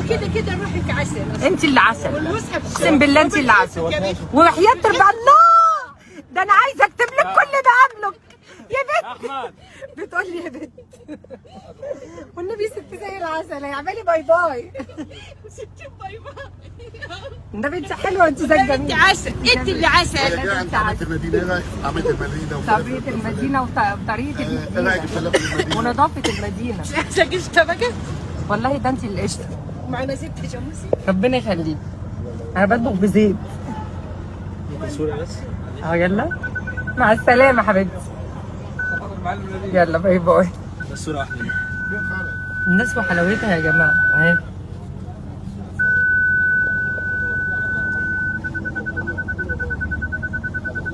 كده كده روحك عسل. انت اللي عسل، والمصحف. اقسم بالله انت اللي عسل، وحياة ربنا الله ده انا عايزه اكتب لك كل ده قبلك يا بنت. بتقول لي يا بنت والنبي ست زي العسل، اعملي bye bye. ست bye bye. النبي انت حلوة، انت زي انت الجميل. عسل، انت اللي عسل. انا جاي عند طعمية المدينة، ايه رايك في طعمية المدينة؟ طريقه المدينة وطريقه ايه رايك في المدينة فلافل المدينة؟ ونظافه المدينة. مش عايزه قشطه بقى؟ والله ده انت اللي قشطه. معنا زبدة جاموسي. ربنا يخليك. انا بطبخ بزيت. ممكن صورة بس؟ اه يلا مع السلامة حبيبتي. يلا bye bye. بس صورة واحدة. الناس وحلاوتها يا جماعة اهي.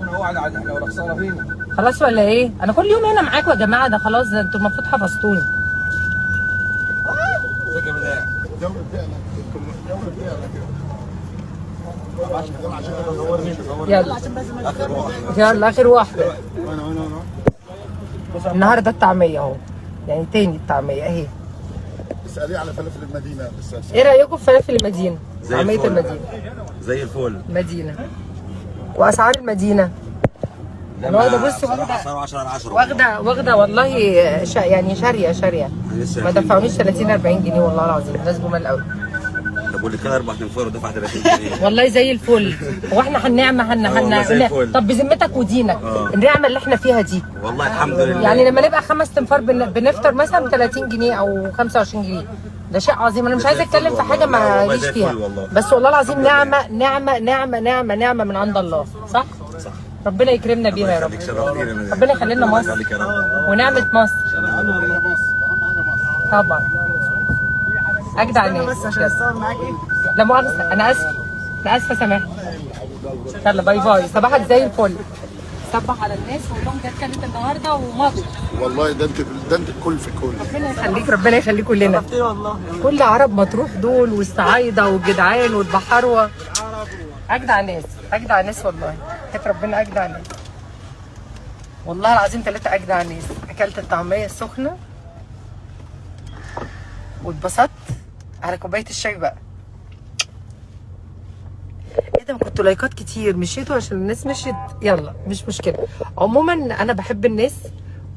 هو على لو خسارة فينا. خلاص ولا ايه؟ انا كل يوم هنا معاكم يا جماعة، ده خلاص ده انتوا المفروض حفظتوني. ازيك يا مدام؟ الدولة بتعلى، الدولة بتعلى كده. يلا يلا اخر واحدة. وانا وانا وانا النهارده الطعمية اهو، يعني تاني الطعمية اهي. اسأليه على فلافل المدينة بس. ايه رايكم في فلافل المدينة؟ زي طعميه الفل. المدينة. زي الفل. المدينة واسعار المدينة. انا واخده، بص واخده 10 على 10. واخده والله يعني شاريه شاريه. لسه ما دفعونيش 30 40 جنيه والله العظيم، ناس جمال قوي. طب واللي كان 4 تنفار ودفع 30 جنيه. والله زي الفل. هو احنا هنعمه هن آه والله زي هن الفل. طب بذمتك ودينك آه. النعمة اللي احنا فيها دي، والله الحمد لله. يعني لما نبقى 5 تنفار بنفطر مثلا ب 30 جنيه او 25 جنيه، ده شيء عظيم. انا مش ده عايزه زي الفل اتكلم في والله. حاجة لا ما والله ليش زي فيها، الفل والله. بس والله العظيم الحمد لله. نعمه نعمه نعمه نعمه نعمه من عند الله، صح؟ صح. ربنا يكرمنا بيها يا رب. يخليك، شرفتينا يا مدام. ربنا يخلي لنا الله مصر. يخليك يا رب. ونعمه مصر اهم حاجة مصر، اهم حاجة مصر. طبعا. اجدع ناس. بس عشان اتصور معاكي. لا مؤاخذة، أنا آسفة، أنا آسفة سامحني. يلا bye bye، صباحك زي الفل. صبح على الناس وقول لهم جت كانت النهارده ومضوا. والله ده انت، ده انت الكل في الكل. ربنا يخليك، ربنا يخليك كلنا. كل عرب مطروح دول والصعايدة والجدعان والبحروة. أجدع ناس، أجدع ناس والله. حياة ربنا أجدع ناس. والله العظيم ثلاثة أجدع ناس. أكلت الطعمية السخنة واتبسطت على كوباية الشاي بقى. ايه ده، ما كنتوا لايكات كتير، مشيتوا عشان الناس مشيت، يلا مش مشكلة. عموما انا بحب الناس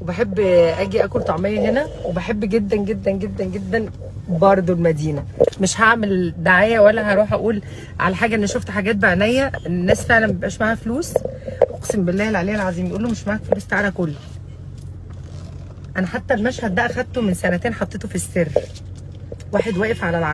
وبحب اجي اكل طعميه هنا، وبحب جدا جدا جدا جدا برضو المدينة. مش هعمل دعاية ولا هروح اقول على حاجة، انا شفت حاجات بعينيا الناس فعلا مبيبقاش معاها فلوس، اقسم بالله العلي العظيم يقول له مش معاك فلوس تعالى كل. انا حتى المشهد ده اخدته من سنتين حطيته في السر، واحد واقف على العربية.